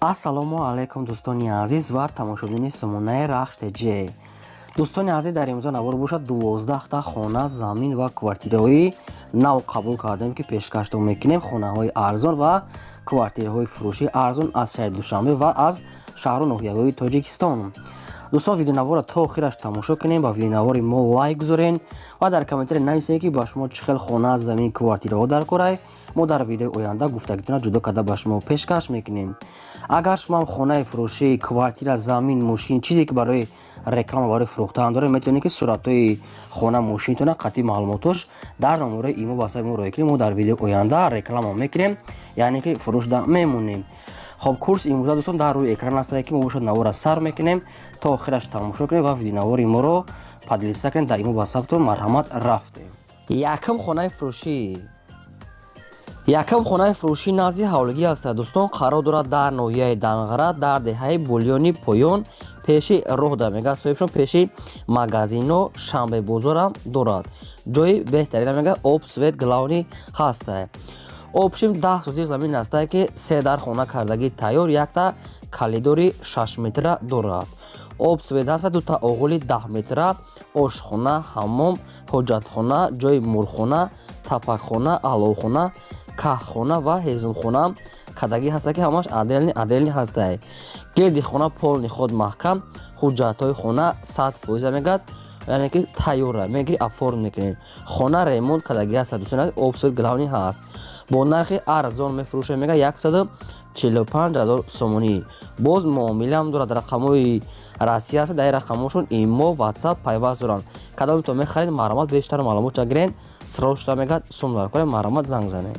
Ассалому алайкум, дӯстони азиз ва тамошобинони сомонаи Рахш ТЖ. Дӯстони азиз, дар имрӯза навор бошад, 12та хона, замин ва квартираҳои нав қабул кардем, ки пешкаштон мекунем. Хонаҳои арзон ва квартираҳои фурӯшии арзон аз шаҳри Душанбе ва аз шаҳру ноҳияҳои Тоҷикистон. Дӯстон, видеонаворро то охираш тамошо кунем, ба видеонавори мо лайк гузорен ва дар комментария нависед, ки ба шумо чӣ хел хона, замин, квартираҳо дар корай. Мо дар видеои оянда гуфтагитона ҷудо карда ба шумо пешкаш мекунем. Агар шумоам хонаи фурӯшӣ, квартира, замин, мошин, чизе ки барои реклама, барои фурӯхтан доред, метавонед, ки суратҳои хона, мошинтона қатъи маълумотош дар номерои имо ватсапи мо роҳӣ кунем. Мо дар видеои оянда реклама мекунем, яъне ки фурӯшда мемонем. Хоб, курс имрӯза, дӯстон, дар рӯи экран астае, ки мо бошад навора сар мекунем, то охираш тамошо кунем ва видеонавори моро поделиться кунем дар имо ватсаптон. Марҳамат, рафтем. Якум хонаи фурӯшӣ. Якум хонаи фурӯшӣ назди ҳавлигӣ аст, дӯстон, қарор дорад дар ноҳияи Данғара, дар деҳаи Булёни Поён, пеши роҳ да мега соҳибшон, пеши магазино, шанбебозорам дорад. Ҷои беҳтарина мега, об, свет, главный ҳаста. Общем, 10 сотих замин астае, ки се дар хона кардагӣ тайёр, якта калидори 6 метра дорад. Об, свет ҳаста, дута оғули 10 метра, ошхона, ҳаммом, ҳоҷатхона, ҷои мурғхона, тапакхона, аловхона, каҳхона ва ҳезумхона кардагӣ ҳаста, ки ҳамаш отдельный отдельный ҳастае. Гирди хона полный худ маҳкам, ҳуҷҷатҳои хона 100% мегӯяд, яъне ки тайёра, мегири, оформ мекунед. Хона ремонт кардагӣ ҳаста, дӯстон, об, свет, главный ҳаст. Бо нархи арзон мефурӯшад, мега 145 000 сомонӣ. Боз муомилаам дорад, рақамҳои Россия аст, дар ин рақамҳошон имо, ватсап пайваст доранд. Кадомето мехаред, марҳамат, бештар маълумот гирен, срочно мегӯяд, сум дар кора, марҳамат, занг занед.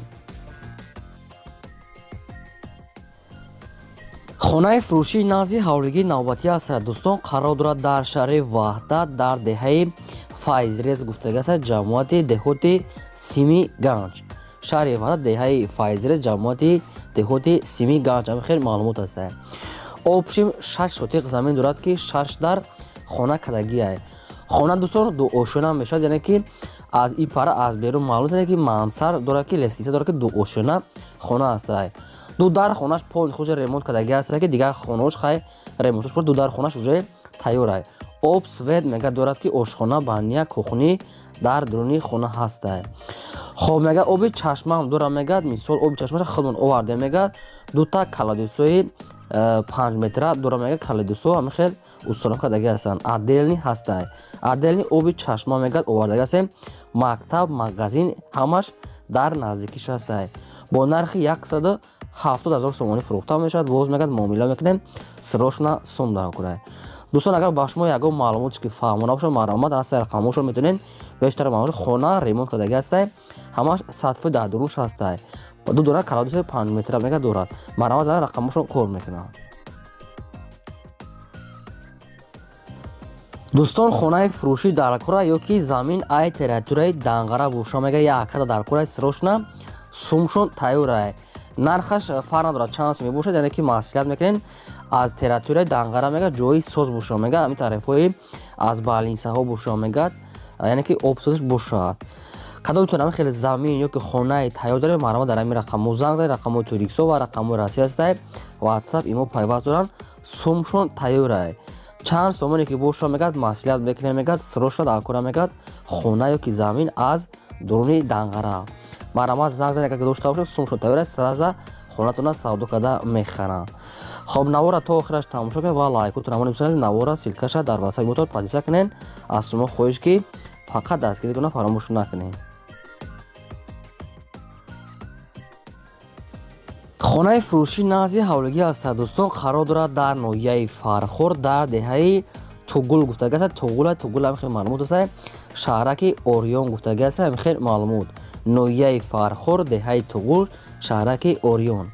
Хонаи фурӯшии назди ҳавлигии навбатӣ аст, дӯстон, қарор дорад дар шаҳри Ваҳдат, дар деҳаи Файзрез гуфтага аст, ҷамоати деҳоти Сими Ганҷ. Шаҳри Ваҳдат, деҳаи Файзрез, ҷамоати деҳоти Сими Ганҷ, ҳами хел маълумот аст. Общем, 6 сотиқ замин дорад, ки шаш дар хона кардагиай. Хона, дӯстон, дуошёна мешавад, яъне ки аз и пара аз берун маълум аст, ки мансар дорад, ки лестница дорад, ки дуошёна хона астай. Ду дар хонаш полный хуша ремонт кардаги аст, ки дигар хонаош хай ремонтош, ду дар хонаш уже тайёрай. Об, свет мега дорад, ки ошхона, баня, кухни дар дуруни хона ҳастай. Хоб, мега оби чашмаам дорад, мегӯяд, мисол, оби чашмаша худмон овардем, мегӯяд, дута колодецҳои 5 метра дорад, мега колодецҳо ҳами хел установка кардаги ҳастанд, отдельный ҳастай, отдельный оби чашма мегӯяд овардаги ҳастем. Мактаб, магазин ҳамаш дар наздикиш ҳастай. Бо нархи 170 000 сомонӣ фурӯхта мешавад. Боз мегӯяд, муомила мекунем, срочно сум дар кунай. Дӯстон, агар ба шумо ягон маълумоте ки фаҳмона бошад, марҳамат, аз рақамҳошон метавонед бештар маълумот. Хона ремонт кардаги ҳастай, ҳамаш 100% дар дурунш ҳастай, ду дона колодеци 5 метра мега дорад. Марҳамат, зан, рақамҳошон кор мекунад. Дӯстон, хонаи фурӯшӣ дар кора ё ки замин ай территорияи Данғара боша, мега якада дар кораи, срочно сумшон тайёрай. Нархаш фарқ надорад, чанд сум мебошад, яъне ки маслиҳат мекунем. Аз территорияи Данғара мега ҷои соз боша, мега ҳамин тарафҳои аз больницаҳо боша, мегӯяд, яъне ки обсозиш бошад. Кадомтон ҳамин хеле замин ё ки хонаи тайёр дорем, марҳамат, дар ҳамин рақамҳо занг занед. Рақамҳои Тоҷикистон ва рақамҳои Россия ҳастай, ватсап, имо пайваст доранд. Сумшон тайёрай, чанд сомоне ки боша, мегӯяд, маслиҳат мекунем, мегӯяд, срочно дар кора, мегӯяд, хона ё ки замин аз дуруни Данғара, марҳамат, занг занед. Агар дошта бошед, сумшон тайёр аст, сразу хонатона савдо карда мехаранд. Хоб, навора то охираш тамошо кунед ва лайкотон ҳамон бисонед. Навора ссылкаша дар ватсапи мотор поделиться кунед. Аз шумо хоҳиш, ки фақат дастгиритона фаромӯш накунед. Хонаи фурӯшӣ назди ҳавлигӣ аст, дӯстон, қарор дорад дар ноҳияи Фархор, дар деҳаи Тугул гуфтага аст. Тугула, Тугул, ҳам хел маълумот аст. Шаҳраки Ориён гуфтага аст, ҳам хел маълумот. Ноҳияи Фархор, деҳаи Тугул, шаҳраки Ориён.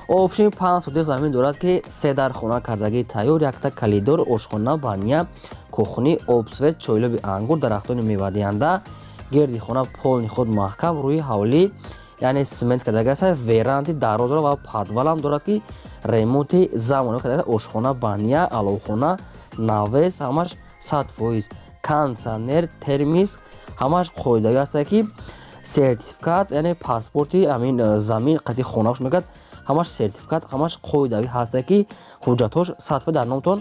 Общем, 5 сотих замин дорад, ки се дар хона кардагӣ тайёр, якта калидор, ошхона, баня, кухни, об, свет, чойлоби ангур, дарахтони мевадиҳанда, гирди хона полный худ маҳкам, рӯи ҳавлӣ яъне цемент кардаги аст, веранди дароз дорад ва подвалам дорад, ки ремонти замонавӣ карда, ошхона, баня, аловхона, навес, ҳамаш 100%, кондитсионер, термис, ҳамаш қоидавӣ ҳастае, ки сертификат, яъне паспорти ҳамин замин қати хонааш мегӯяд. Ҳамаш сертификат, ҳамаш қоидавӣ ҳаста, ки ҳуҷҷатҳош сатфа дар номтон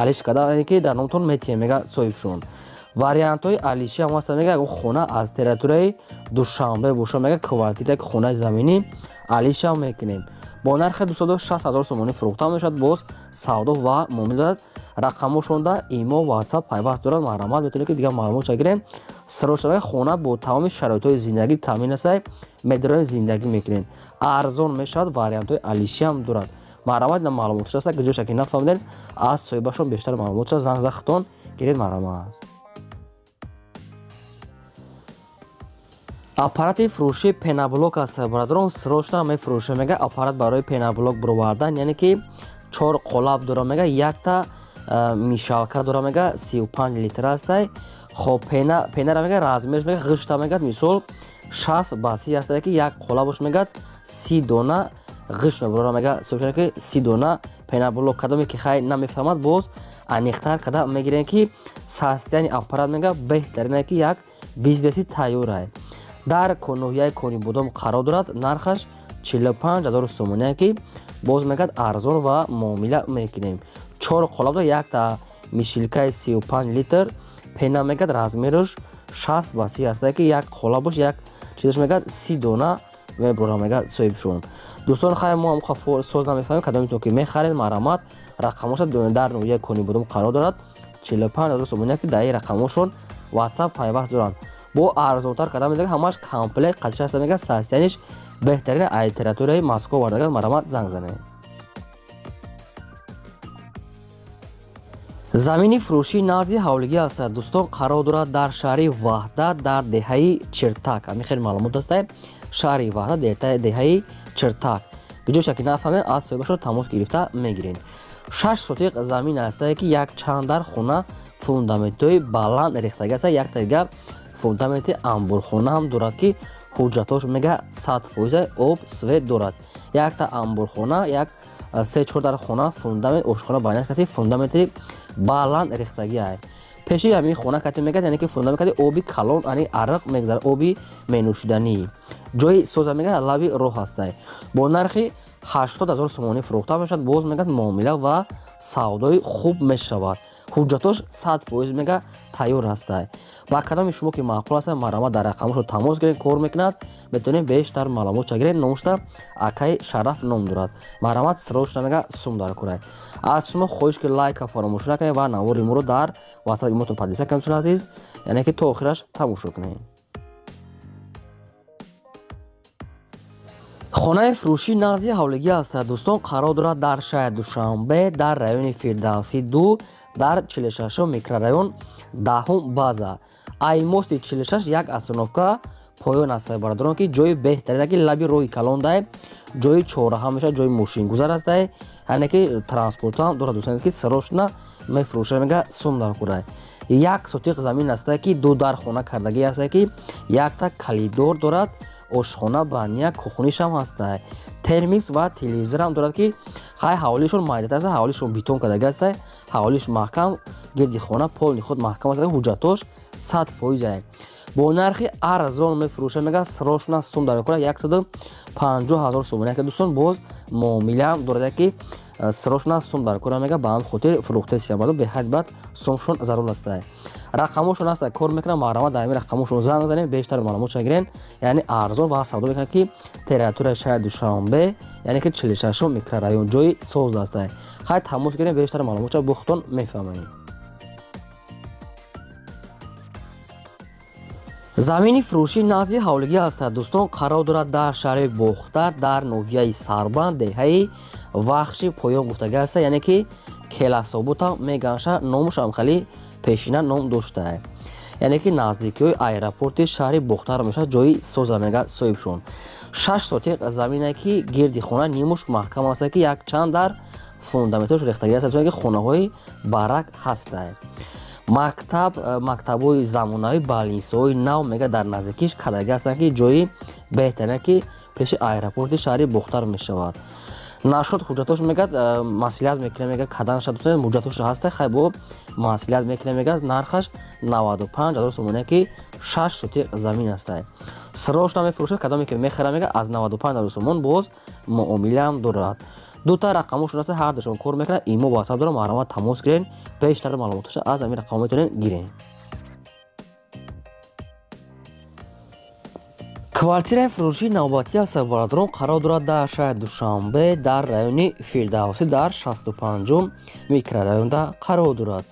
алиш карда, яъне ки дар номтон метиҳем, мега соҳибшон. Вариантҳои алиши ҳам ҳаста, мега ягон хона аз территорияи Душанбе боша, мега квартира, хонаи заминӣ алишам мекунем. Бо нархи 260 ҳазор сомонӣ фурӯхта мешавад. Боз савдо ва муомила дорад. Рақамошонда имо, ватсап пайваст дорад. Марҳамат, метавонед, ки дигар маълумотша гирем. Срочно хона бо тамоми шароитҳои зиндагӣ таъмин аста, медрои зиндагӣ мекунем, арзон мешавад. Вариантҳои алишиам дорад. Марҳамат, ина маълумотш аста. Ҷоша ки нафаҳмидем, аз соҳибашон бештар маълумотша занг зада худтон гиред. Марҳамат. Аппарати фурӯши пеноблок аст, бародарон, срочно мефурӯша, мега. Аппарат барои пеноблок буровардан, яъне ки чор қолаб дора, мега, якта мешалка дора, мега, 35 литр астай. Хоб, пенара, мега, размерш, мега, ғишта, мегад, мисол 60 ба 30 астай, ки як қолабош, мегад, 30 дона ғишт мебурора, мега соҳибшона, ки 30 дона пеноблок. Кадоме ки хай намефаҳмад, боз аниқтар када мегирем, ки састияни аппарат, мега, беҳтарине, ки як бизнеси тайёрае. Дар ноҳияи Конибодом қарор дорад. Нархаш 45 ҳазору сомония, ки боз, мегад, арзон ва муомила мекунем. Чор қолаб дорад, якта мешалкаи 35 литр пена, мегад, размераш 60 ба 30 аста, ки як қолабош, як чизаш, мегад, 30 дона мебурам, мегад соҳибшон. Дӯстон, хай, мо ҳам соз намефаҳмем. Кадомитон ки мехаред, марҳамат, рақамоша дар ноҳияи Конибодом қарор дорад, 45 ҳазор сомония, ки дар ин рақамошон ватсап пайваст доранд. Бо арзонтар карда мега, ҳамаш комплект қатиш аста, мега, састияниш беҳтарин, ай территорияи Москва вардагар. Марҳамат, занг занед. Замини фурӯшии назди ҳавлигӣ аст, дӯстон, қарор дорад дар шаҳри Ваҳдат, дар деҳаи Чиртак. Ҳамин хеле маълумот аст. Шаҳри Ваҳдат, деҳаи Чиртак. Ҷоша ки нафаҳмед, аз соҳибашон тамос гирифта мегиред. 6 сотиқ замин астае, ки як чанд дар хона фундаментҳои баланд рехтагӣ аст. Якта дига фундаменти амборхона ҳам дорад, ки ҳуҷҷатҳош, мега, 100%, об, свет дорад. Якта амборхона, як се чор дар хона, фундамент, ошхона байнаш кати фундаменти баланд рехтагиай. Пеши ҳамин хона кати, мегад, яъне ки фундамент кати оби калон, яъне ариқ мегзарад, оби менӯшиданӣ. Ҷои соза, мегад, лаби роҳ ҳастай. Бо нархи 80 ҳазор сомонӣ фурӯхта мешавад. Боз, мегад, муомила ва савдои хуб мешавад. Ҳуҷҷатош 100%, мега, тайёр ҳастай. Ба кадоми шумо ки маъқул аст, марҳамат, дар рақамошо тамос гиред, кор мекунад, метавонед бештар маълумотша гиред. Номушта акаи Шараф ном дорад. Марҳамат, срочно, мега, сум дар кунед. Аз шумо хоҳиш, ки лайка фаромӯш накунед ва навори моро дар ватсап имотон подписка кунед, дӯстони азиз, яъне ки то охираш тамошо кунед. Хонаи фурӯшӣ назди ҳавлигӣ аст, дӯстон, қарор дорад дар шаҳри Душанбе, дар райони Фирдавсӣ 2, дар 46 микрорайон, 10-ум база. Ай мости 46 як остановка поён аст, бародарон, ки ҷои беҳтарин, ки лаби роҳи калондай, ҷои чораҳа мешавад, ҷои мошингузар астае, яъне ки транспортам дорад. Дӯстон, ки срочно мефурӯшад, мега, сум дар курай. Як сотиқ замин астае, ки ду дар хона кардагӣ астае, ки якта калидор дорад, ошхона, баня, кухнишам ҳастай, термикс ва телевизорам дорад, ки хай ҳавлишон майдат аст, ҳавлишон бетон кардаги астай, ҳавлиш маҳкам, гирди хона полни худ маҳкам аст. Ҳуҷҷатош 100%. Бо нархи арзон мефурӯшад, мега, срочно сум дар кора, 150 ҳазор сомонӣ, ки дӯстон, боз муомилаам дорад, ки срочно сум дар кора, мега, ба ҳам хотир фурӯхтаи сиямаду беҳад бад сумшон зарур астай. Рақамошон аст, кор мекунам. Марҳамат, дар ҳамин рақамошон занг занед, бештар маълумотша гирен. Яъне арзон ва савдо мекунад, ки территорияи шаҳри Душанбе, яъне ки 46 микрорайон, ҷои соз астай. Хай, тамос гирем, бештар маълумотша бо худтон мефаҳмед. Замини фурӯшӣ назди ҳавлигӣ аст, дӯстон, қарор дорад дар шаҳри Бохтар, дар ноҳияи Сарбанд, деҳаи Вахши поён гуфтагӣ аст, яъне ки Келасобутам меганша, номушам хеле пешина ном доштае, яъне ки наздикиҳои аэропорти шаҳри Бохтар мешавад. Ҷои соза, мега соҳибшон. 6 сотиқ замине, ки гирди хона нимуш маҳкам аст, ки як чанд дар фундаментҳош рехтагӣ аст, ки хонаҳои барак ҳастае. Мактаб, мактабҳои замонавӣ, больницаҳои нав, мега, дар наздикиш кардагӣ ҳастанд, ки ҷои беҳтарине, ки пеши аэропорти шаҳри Бохтар мешавад. Нашуд, ҳуҷҷатош мегӯяд, маслиҳат мекунем, мегӯяд, каданша, дӯстон, ҳуҷҷатош ҳаста, хай бо маслиҳат мекунем, мегӯяд. Нархаш 95 000 сомоне, ки 6 сотиқ замин ҳастай. Срочно мефурӯшад, кадоме ки мехара, мегӯяд, аз 95 000 сомон боз муомилаам дорад. Дута рақамошон аста, ҳардушон кор мекунад, имо ватсап дорам, марҳамат, тамос гирен, бештар маълумотоша аз ҳамин рақамҳо метавонед гирен. Квартираи фурӯшии навбатӣ аст, бародарон, қарор дорад дар шаҳри Душанбе, дар райони Фирдавсӣ, дар 65-ум микрорайонда қарор дорад.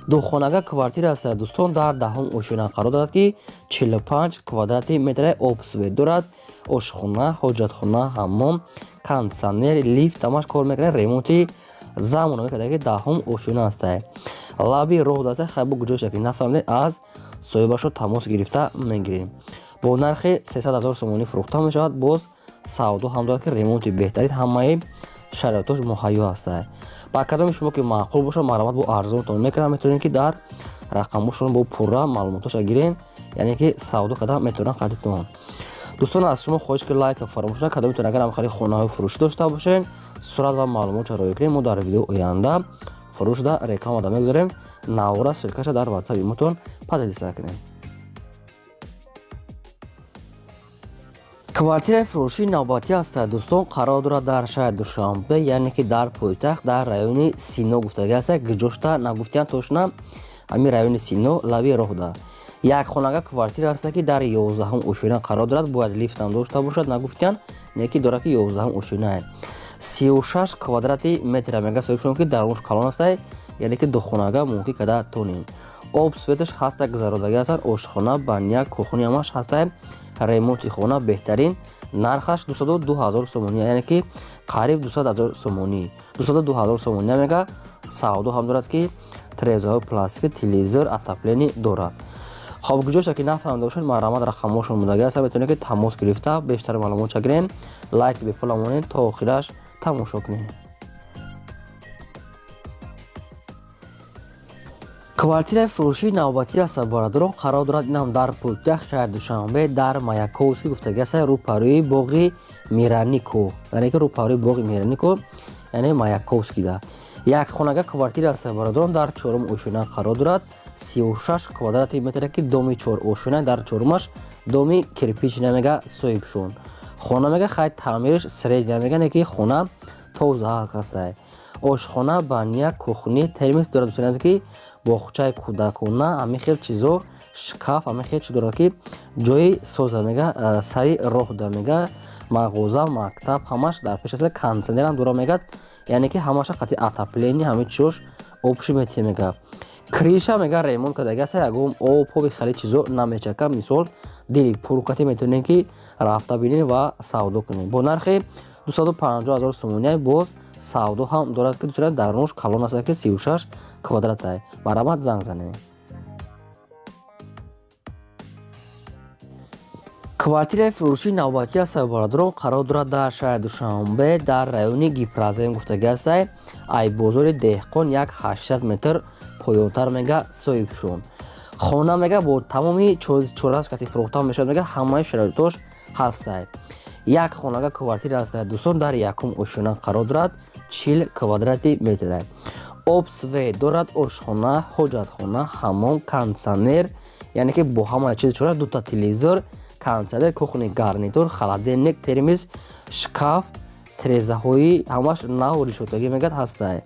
Духонага квартира аст, дӯстон, дар 10-ум ошёна қарор дорад, ки 45 квадрати метраи об свет дорад, ошхона, ҳоҷатхона, ҳаммом, кондитсионер, лифт ҳамаш кор мекунад, ремонти замонавӣ карда, ки 10-ум ошёна ҳастай. Лаби роҳ даста, хай бо куҷоша ки нафаҳмидед, аз соҳибашо тамос гирифта мегирем. Бо нархи 300 000 сомонӣ фурӯхта мешавад, боз савдо ҳам дорад, ки ремонти беҳтарин, ҳамаи шароитош муҳайё ҳастад. Ба кадоми шумо ки маъқул бошад, марҳамат, бо арзонтон мекунам, метавонед ки дар рақамҳошон бо пурра маълумотоша гирен, яъне ки савдо карда метавонанд қадитон. Дӯстон, аз шумо хоҳиш ки лайка фаромӯш накунед. Кадомитон агар ҳам хеле хонаҳои фурӯшӣ дошта бошед, сурат ва маълумотша роя кунед, мо дар видеои оянда фурӯшда рекламада мегузорем. Навора ссылкаша дар ватсап имотон поделиться кунед. Квартираи фурӯшии навбатӣ аст, дӯстон, қарор дорад дар шаҳри Душанбе, яъне ки дар пойтахт, дар райони Сино гуфтагӣ аст, гиҷошта нагуфтиян точно, ҳамин райони Сино, лаби роҳда. Як хонага квартира аст, ки дар 11-ум ошёна қарор дорад, бояд лифтам дошта бошад, нагуфтиян, не ки дорад, ки 11-ум ошёна, 36 квадрати метра мега соҳибшон, ки дарунаш калон аст, яъне ки духонага мумкин када тонем. Об светаш ҳаста, гузарондагӣ ҳастанд, ошхона, баня, кухня ҳамаш ҳаста, ремонти хона беҳтарин. Нархаш 202 000 сомонӣ, яъне ки қариб 200 000 сомонӣ, 202 000 сомонӣ мега. Савдо ҳам дорад, ки трезаҳои пластики, телевизор, отопление дорад. Хоб, куҷоша ки нафаҳмида бошед, марҳамат, рақамҳошон мондагӣ аст, метавонед ки тамос гирифта бештар маълумотша гирем. Лайк бепула монед, то охираш тамошо кунед. Квартираи фурӯшии навбатӣ аст, бародарон, қарор дорад инам дар пойтахт, шаҳри Душанбе, дар Маяковский гуфтагӣ аст, рӯпарӯи боғи Миранико, яъне ки рӯпарӯи боғи Миранико, яъне Маяковскийда. Як хонага квартира аст, бародарон, дар 4-ум ошёна қарор дорад, 36 квадрати метре, ки доми чор ошёна, дар чорумаш доми кирпичина мега соҳибшон. Хона мега, хай, таъмириш средня мега, не ки хона тоза ҳастай. Ошхона, баня, кухня, термос дорад, дӯстони азиз, ки боғчаи кӯдакона, ҳамин хел чизо, шкаф, ҳамин хел чиз дорад, ки ҷои соза мега, сари роҳ да мега, мағоза, мактаб ҳамаш дар пеш аст, кондитсионерам дора мегад, яъне ки ҳамаша қати отопление, ҳамин чизош общий метиҳ мега. Крыша мега ремонт кардаги аст, ягон об поби хеле чизо намечака, мисол дили пуркати метавонед ки рафта бинед ва савдо кунед. Бо нархи 250 000 сомонӣ боз савдо ҳам дорад, ки дӯстон, дарунаш калон аст, ки 36 квадратай. Марҳамат, занг занед. Квартираи фурӯшии навбатӣ аст, бародарон, қарор дорад дар шаҳри Душанбе, дар райони Гипрозем гуфтагӣ ҳастай, ай бозори Деҳқон як 800 метр поёнтар мега соҳибшон. Хона мега бо тамоми чораш кати фурӯхта мешавад, мега ҳамаи шароитош ҳастай. Як хонага квартира ҳастай, дӯстон, дар 1-ум ошёна қарор дорад, 40 квадрати метра. Об свет дорад, ошхона, ҳоҷатхона, ҳаммом, кондитсионер, яъне ки бо ҳамаи чиз чора, дута телевизор, кондитсионер, кухонный гарнитур, холодильник, термос, шкаф, трезаҳои ҳамаш нав решотагӣ мегӯяд ҳастай.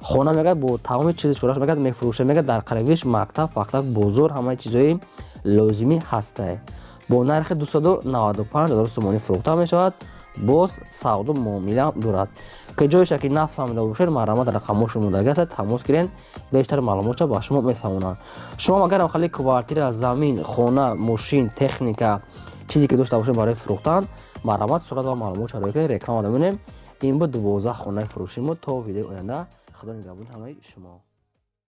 Хона мегӯяд бо тамоми чизи чораш мегӯяд мефурӯша, мегӯяд дар қарибиш мактаб, пахтак, бозор, ҳамаи чизҳои лозимӣ ҳастай. Бо нархи 295 000 сомонӣ фурӯхта мешавад, боз савдо муомила дорад. Ки ҷоеша ки нафаҳмида бошед, марҳамат, рақамҳошон мондагӣ аст, тамос гирен, бештар маълумотша ба шумо мефаҳмонанд. Шумо агар хеле квартира, замин, хона, мошин, техника, чизе ки дошта бошед барои фурӯхтан, марҳамат, сурат ва маълумотша роя кунед, реклама мемонем. Ин буд 12 хонаи фурӯши мо. То видеои оянда, худо нигаҳбони ҳамаи шумо.